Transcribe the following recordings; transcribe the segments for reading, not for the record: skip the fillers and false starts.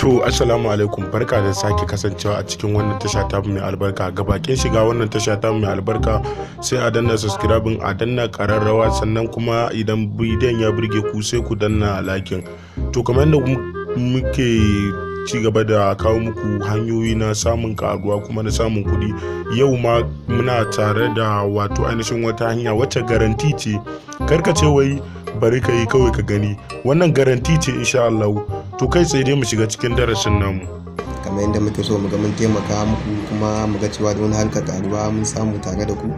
To, assalamu alaikum, barka da sake kasancewa a cikin wannan tasha ta mai albarka. Ga bakin shiga wannan tasha ta mai albarka, sai a danna subscribing, a danna kararrawa, sannan kuma idan bidiyon ya burge ku, sai ku danna liking. To, kamar yadda muke ci gaba da kawo muku hanyoyi na samun karuwa kuma na samun kuɗi, yau ma muna tare da wato ainihin wata hanya wacce guarantee ce. Karka ce wai bari ka yi kawai ka gani, wannan guarantee ce insha Allah. To, kai tsaye dai mu shiga cikin darasin namu. Kamar yadda muke so mu ga mun taimaka muku kuma mu ga cewa da wani harkar karuwa mun samu tare da ku,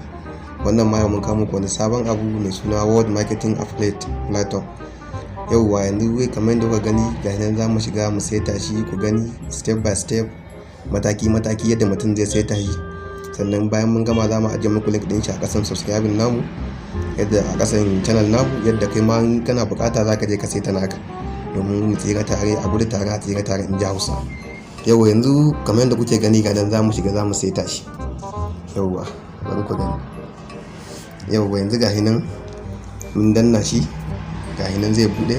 wannan ma mun kawo muku wani sabon abu mai suna World Marketing Affiliate Platform. Yauwa, yanzu wai kamar yadda kuka gani, ga nan za mu shiga mu saita shi, ku gani step by step, mataki mataki, yadda mutum zai saita shi. Sannan bayan mun gama, za mu ajiye muku link din shi a kasan subscribing namu, yadda a kasan channel namu, yadda kai ma kana bukata za ka je ka saita naka, domin mu tsira tare, a gudu tare a tsira tare, in ji Hausa. Yau yanzu kamar yadda kuke gani, ga nan za mu shiga, za mu saita shi. Yauwa, bari ku gani. Yauwa, yanzu ga nan mun danna shi, ga nan zai bude.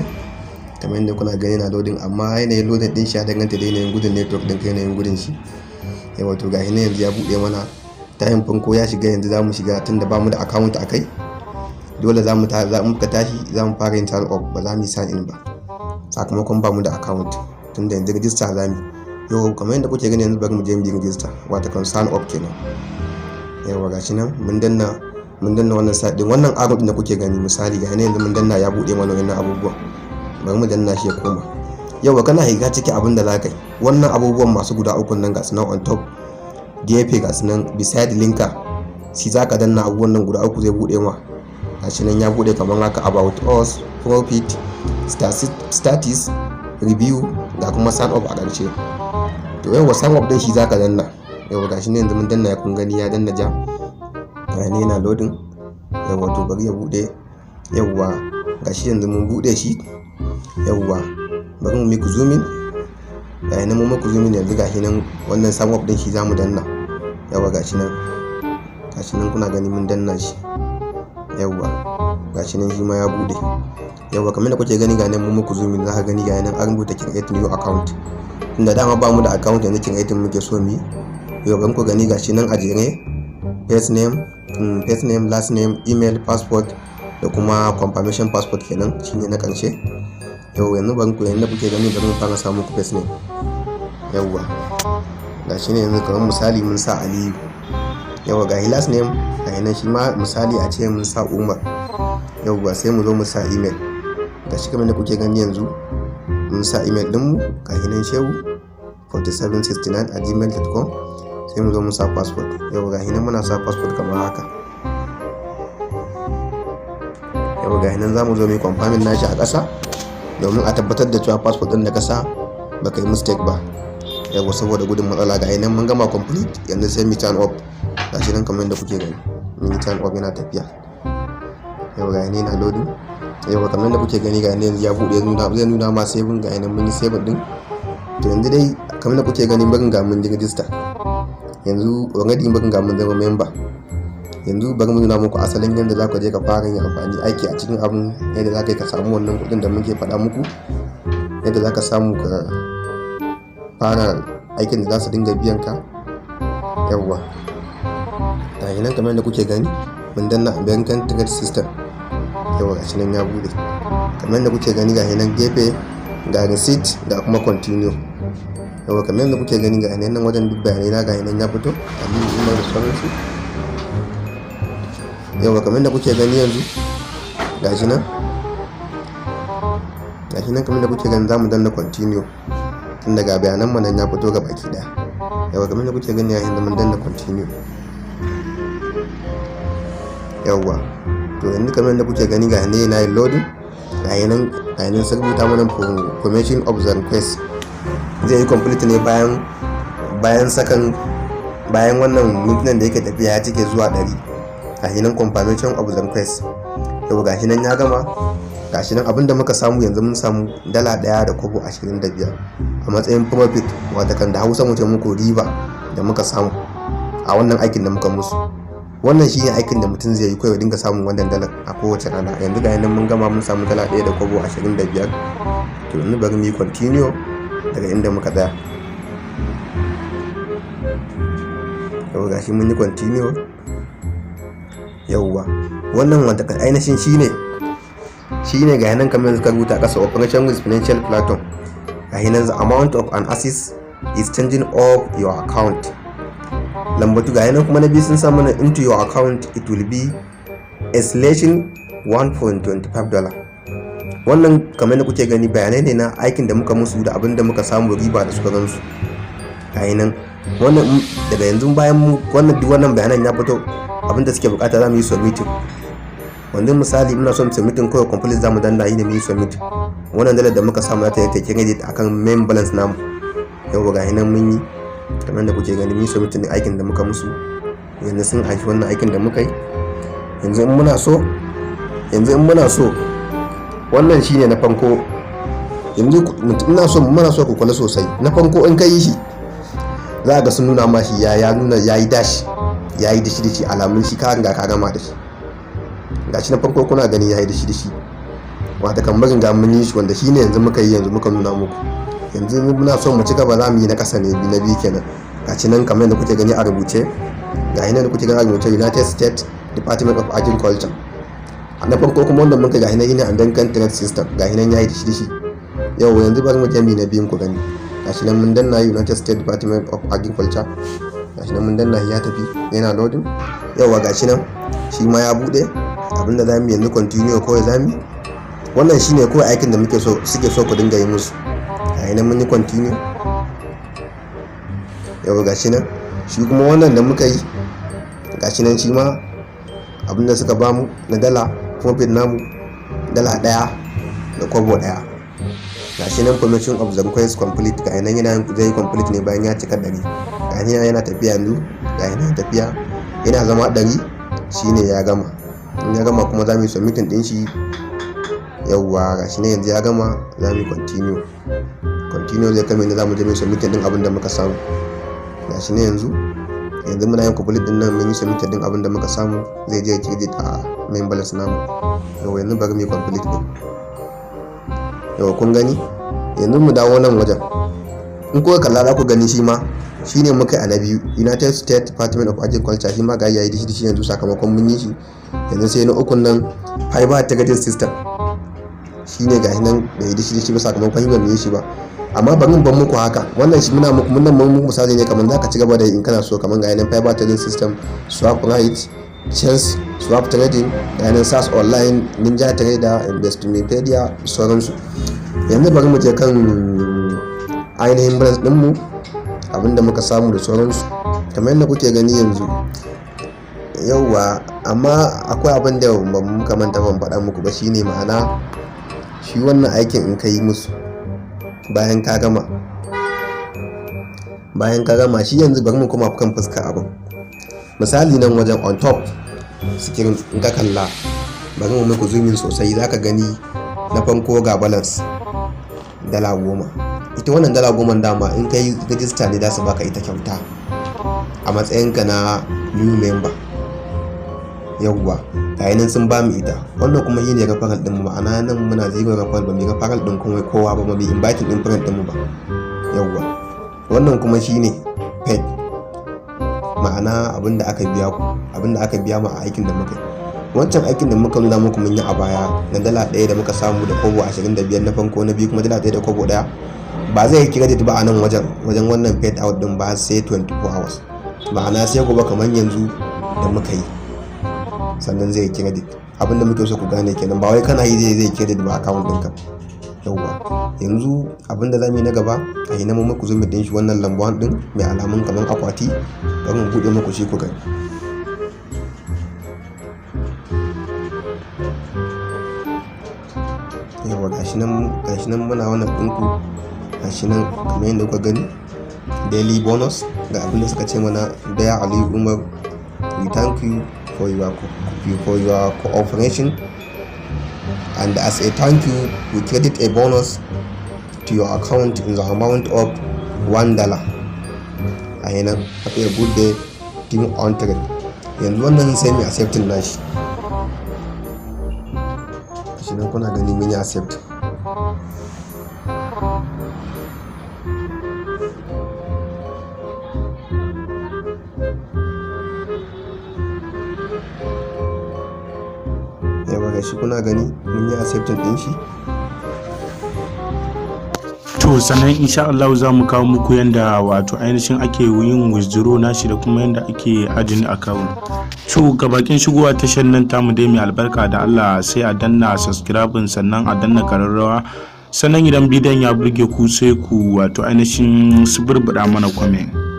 Kamar yadda kuna gani na loading, amma yanayin loading din shi ya danganta da yanayin gudun network din ka, yanayin gudun shi. Yauwa, to ga nan yanzu ya bude mana tayin farko, ya shiga. Yanzu za mu shiga, tunda ba mu da account a kai, dole za mu muka tashi za mu fara yin sign up, ba za mu yi sign in ba sakamakon ba mu da account, tunda yanzu register za mu. Yau kamar yadda kuke gani, yanzu bari mu je mu yi register, wato kan sign up kenan. Yauwa, gashi nan mun danna wannan site din, wannan arrow din da kuke gani. Misali, ga yanzu mun danna, ya bude mana wannan abubuwan. Bari mu danna shi ya koma. Yauwa, kana shiga ciki, abin da za ka yi, wannan abubuwan masu guda uku nan, ga su nan on top gefe, ga su nan beside linka, shi za ka danna. Abubuwan nan guda uku zai bude ma. Gashi nan ya bude kamar haka: about us, profit, status, review, ga kuma sign up a ƙarshe. To, yauwa, sign up din shi zaka danna. Yauwa, gashi ne yanzu mun danna, ya kun gani ya danna ja, ga ne yana loading. Yauwa, to bari ya bude. Yauwa, gashi yanzu mun bude shi. Yauwa, bari mu miku zoom in. Ga nan mun muku zoom in. Yanzu gashi nan, wannan sign up din shi zamu danna. Yauwa, gashi nan kuna gani mun danna shi. Yauwa, gashi nan shi ma ya bude. Yauwa, kamar da kuke gani, ga nan mun muku zoom in, za ka gani ga nan an rubuta "Create new account". Tunda dama ba mu da account, yanzu creating muke so mu yi. Yau ban ku gani, gashi nan a jere: first name, last name, email, passport, da kuma confirmation passport kenan, shine na karshe. Yau yanzu ban ku, yanda kuke gani, bari mu fara samu ku first name. Yauwa, gashi ne yanzu kamar misali mun sa Aliyu. Yauwa, ga last name, ga nan shi ma misali a ce mun sa Umar. Yauwa, sai mu zo mu sa email. Gashi kamar da kuke gani, yanzu mun sa email dinmu, ga nan shehu4769@gmail.com. Sai mu zo mu sa passport. Yau ga nan muna sa passport kamar haka. Yau ga nan za mu zo mu yi confirming nashi a ƙasa, domin a tabbatar da cewa passport din da ka sa baka yi mistake ba. Yau, saboda gudun matsala, ga nan mun gama complete. Yanzu sai mu sign up. Gashi nan kamar yadda kuke gani, mun yi sign up, yana tafiya. Yau ga nan yana loading. Yau kamar yadda kuke gani, ga yanzu ya buɗe, zai nuna ma saving. Ga nan mun yi saving din. To, yanzu dai kamar yadda kuke gani, barin ga mun yi register yanzu, already barin ga mun zama member. Yanzu bari mu nuna muku asalin yadda za ku je ka fara yin amfani, aiki a cikin abun, yadda za ka yi ka samu wannan kuɗin da muke faɗa muku, yadda za ka samu ka fara aikin da za su dinga biyan ka. Yawwa, ga nan kamar yadda kuke gani, mun danna American Trade System. Yawwa, gashi nan ya bude. Kamar yadda kuke gani, ga nan gefe ga receipt, ga kuma continue. Yawwa, kamar yadda kuke gani, ga nan wajen duk bayanai na, ga nan ya fito, Aliyu Umar da sauransu. Yawwa, kamar yadda kuke gani yanzu, gashi nan kamar yadda kuke gani, za mu danna continue, tun daga bayanan mu nan ya fito ga baki daya. Yawwa, kamar yadda kuke gani, yanzu mun danna continue. Yawwa, to yanzu kamar yadda kuke gani, ga nan yana yin loading, ga nan sun rubuta mana "Confirmation of the request". Zai yi complete ne bayan sakan, bayan wannan mintunan da yake tafiya ya cike zuwa 100. Gashi nan "Confirmation of the request". Yau gashi nan ya gama. Gashi nan abinda muka samu yanzu, mun samu dala 1 da kwabo 25 a matsayin profit, wata kan da Hausa mu ce muku riba da muka samu a wannan aikin da muka musu. Wannan shine aikin da mutum zai yi kawai, dinga samun wannan dalar a kowace rana. Yanzu ga nan mun gama, mun samu dala 1 da kwabo 25. To, yanzu bari mu yi continue. Daga inda muka tsaya. Yau gashi mun yi continue. Yauwa, wannan wanda ainihin shine ga nan kamar suka rubuta kasa, operation with financial platform. Ga nan, the amount of an assist is changing of your account. Lamba 2, ga nan kuma na biyu sun sa mana into your account, it will be a slashing $1.25. Wannan kamar da kuke gani, bayanai ne na aikin da muka musu da abin da muka samu riba da suka gansu. Ga nan, wannan daga yanzu bayan mu wannan, duk wannan bayanan ya fito, abin da suke bukata za mu yi submitting. Wanda misali muna son submitting, kawai complete za mu danna yi ne mu yi submit. Wannan dalar da muka samu za ta yi ta credit akan main balance namu. Yau ga nan mun yi, kamar da kuke gani, mun yi submitting din aikin da muka musu. Yanzu sun anshi wannan aikin da muka yi. Yanzu in muna so, wannan shine na farko. Yanzu ina so muna so ku kula sosai. Na farko, in ka yi shi, za ga sun nuna ma shi, ya nuna ya yi dash, ya yi dishi dishi, alamun shi ka riga ka gama da shi. Gashi na farko kuna gani ya yi dishi dishi, wata kan barin ga mun yi shi, wanda shine yanzu muka yi, yanzu muka nuna muku. Yanzu muna so mu ci gaba, za mu yi na kasa ne, na biyu kenan. Gashi nan kamar yadda kuke gani a rubuce, ga nan da kuke gani a rubuce, United States Department of Agriculture. Na farko kuma wanda muka, gashi nan ne American Trade System, gashi nan yayi dishi dishi. Yau yanzu bari mu je mu na biyun ku gani. Gashi nan mun danna United States Department of Agriculture, gashi nan mun danna, ya tafi yana loading. Yawa, gashi nan shi ma ya bude. Abinda za mu yanzu, continue kawai za mu. Wannan shine kawai aikin da muke so, suke so ku dinga yi musu. Gashi nan mun yi continue. Yawa, gashi nan shi kuma wannan da muka yi, gashi nan shi ma abinda suka bamu na dala, profit namu $1.01. Gashi nan permission of the request complete. Ga nan yana zai complete ne bayan ya cika 100. Ga nan yana tafiya yanzu, ga yana tafiya, yana zama 100 shine ya gama. In ya gama kuma za mu yi submitting din shi. Yawwa, gashi nan yanzu ya gama, za mu yi continue. Continue zai kame inda za mu je mu yi submitting din abin da muka samu. Gashi nan yanzu muna yin complete din nan, mun yi submitting din abin da muka samu, zai je credit a main balance namu. Yawwa, yanzu bari mu yi complete din. Yau kun gani, yanzu mu dawo nan wajen. In kuka kalla za ku gani shi ma shine muka a na biyu, United States Department of Agriculture. Shi ma ga yayi dishi dishi yanzu, sakamakon mun yi shi. Yanzu sai na ukun nan, Fiber Trading System, shine gashi nan bai dishi dishi ba, sakamakon yi ba mu yi shi ba. Amma bari ban muku haka, wannan shi muna muku, mun muku misali ne, kamar zaka ci gaba da in kana so. Kamar ga nan Fiber Trading System, Swap Right, Chance, Swap Trading, ga nan SAS Online, Ninja Trader, Investmentpedia, sauransu. Yanzu bari mu je kan ainihin balance ɗinmu, abinda muka samu da sauransu, kamar yadda kuke gani yanzu. Yauwa, amma akwai abin da ba muka manta ban faɗa muku ba, shine ma'ana shi wannan aikin in ka yi musu, bayan ka gama shi, yanzu bari mu koma kan fuska abin. Misali nan wajen on top screen, in ka kalla, bari mu muku zooming sosai, zaka gani na farko ga balance $10. Ita wannan $10, dama in ka yi rajista ne za su baka ita kyauta a matsayinka na new member. Yawwa, ga nan sun ba mu ita. Wannan kuma yi ne referral din mu, ma'ana nan muna zero referral, ba mu referral din kuma kowa ba, mu bi inviting din friend din mu ba. Yawwa, wannan kuma shine paid, ma'ana abinda aka biya ku, abinda aka biya mu a aikin da muka yi. Wancan aikin da muka nuna muku mun yi a baya na $1 da muka samu da kobo 25 na farko, na biyu kuma $1.01, ba zai yi credit ba a nan wajen wannan paid out din ba sai 24 hours, ma'ana sai gobe kamar yanzu da muka yi, sannan zai yi credit. Abinda muke so ku gane kenan, ba wai kana yi zai credit ba account ɗinka. Yauwa, yanzu abinda za mu yi na gaba, a yi na muku zoom din shi, wannan lambuwan din mai alamun kamar akwati, bari mu buɗe muku shi ku gani. Yawa, gashi nan muna wannan ɗinku. Gashi nan kamar yadda kuka gani, daily bonus, ga abin da suka ce mana: "Dear Ali Umar, we thank you for your cooperation and as a thank you, we credit a bonus to your account in the amount of $1." A nan, have a good day, team on trade. Yanzu wannan sai mu accepting nashi. Shi nan kuna gani mun yi accept. Yauwa, gashi kuna gani mun yi accepting din shi. To, sannan insha Allah za mu kawo muku yanda wato ainihin ake yin withdraw nashi da kuma yanda ake adding account. To, ga bakin shigowa tashar nan tamu dai mai albarka, da Allah sai a danna subscribe, sannan a danna kararrawa. Sannan idan bidiyon ya burge ku, sai ku wato ainihin suburbuɗa mana comment.